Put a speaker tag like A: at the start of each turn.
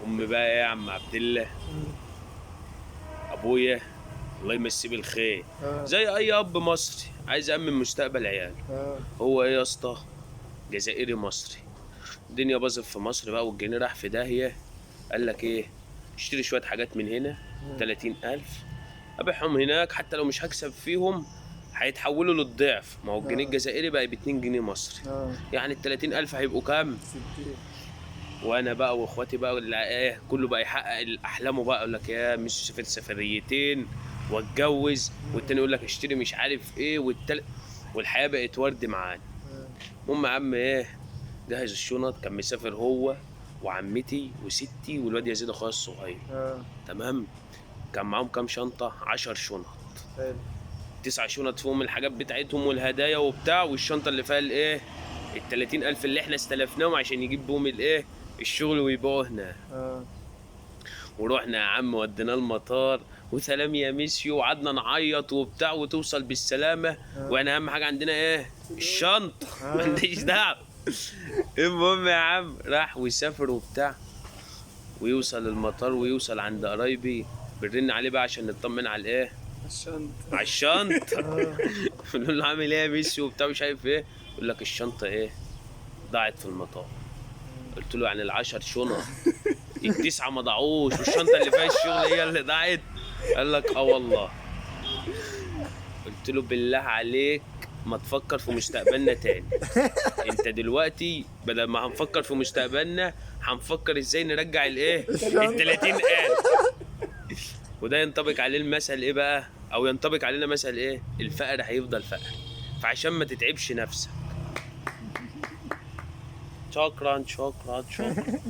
A: امي بقى ايه يا عم عبد الله، ابويا الله يمسيه بالخير، زي اي اب مصري عايز يامن مستقبل عياله. هو ايه يا اسطى؟ جزائري مصري. الدنيا باظت في مصر بقى والجنيه راح في داهية. قال لك ايه؟ اشتري شوية حاجات من هنا 30,000 ابيعهم هناك، حتى لو مش هكسب فيهم هيتحولوا للضعف. ما هو الجنيه الجزائري بقى ب 2 جنيه مصري. يعني ال 30,000 هيبقوا كام؟
B: 60.
A: وانا بقى واخواتي بقى اللي ايه كله بقى يحقق احلامه بقى، يقول لك يا مش سافر سفريتين واتجوز، والتاني يقول لك اشتري مش عارف ايه، والتالت، والحياة بقت ورد معانا. المهم يا عم ايه، جهز الشنط، كان مسافر هو وعمتي وستي والواد يزيد اخويا الصغير. تمام. كان معاهم كام شنطه؟ 10 شنط.
B: حلو.
A: 9 شنط فيهم الحاجات بتاعتهم والهدايا وبتاع، والشنطه اللي فيها الايه ال 30,000 اللي احنا استلفناهم عشان يجيب بهم الايه الشغل ويبيعوه هناك. ورحنا يا عم وديناه المطار، وسلام يا ميسيو، وقعدنا نعيط وبتاع، وتوصل بالسلامة. واحنا اهم حاجة عندنا ايه؟ الشنطة. ما عنديش دعوه. المهم يا عم راح وسافر وبتاع، ويوصل المطار ويوصل عند قرايبي، بنرن عليه بقى عشان نطمن على الايه؟
B: الشنطة.
A: على الشنطة. بنقول له عامل ايه يا ميسي وبتاع مش عارف ايه، يقول لك الشنطة ايه؟ ضاعت في المطار. قلت له يعني ال10 شنط ال9 ما ضاعوش، والشنطه اللي فيها الشغل هي اللي ضاعت؟ قال لك اه والله. قلت له بالله عليك ما تفكر في مستقبلنا تاني، انت دلوقتي بدل ما هنفكر في مستقبلنا هنفكر ازاي نرجع الايه ال 30,000. وده ينطبق عليه المثل ايه بقى، او ينطبق علينا مثل ايه؟ الفقر هيفضل فقر. فعشان ما تتعبش نفسك. شكرا شكرا شكرا.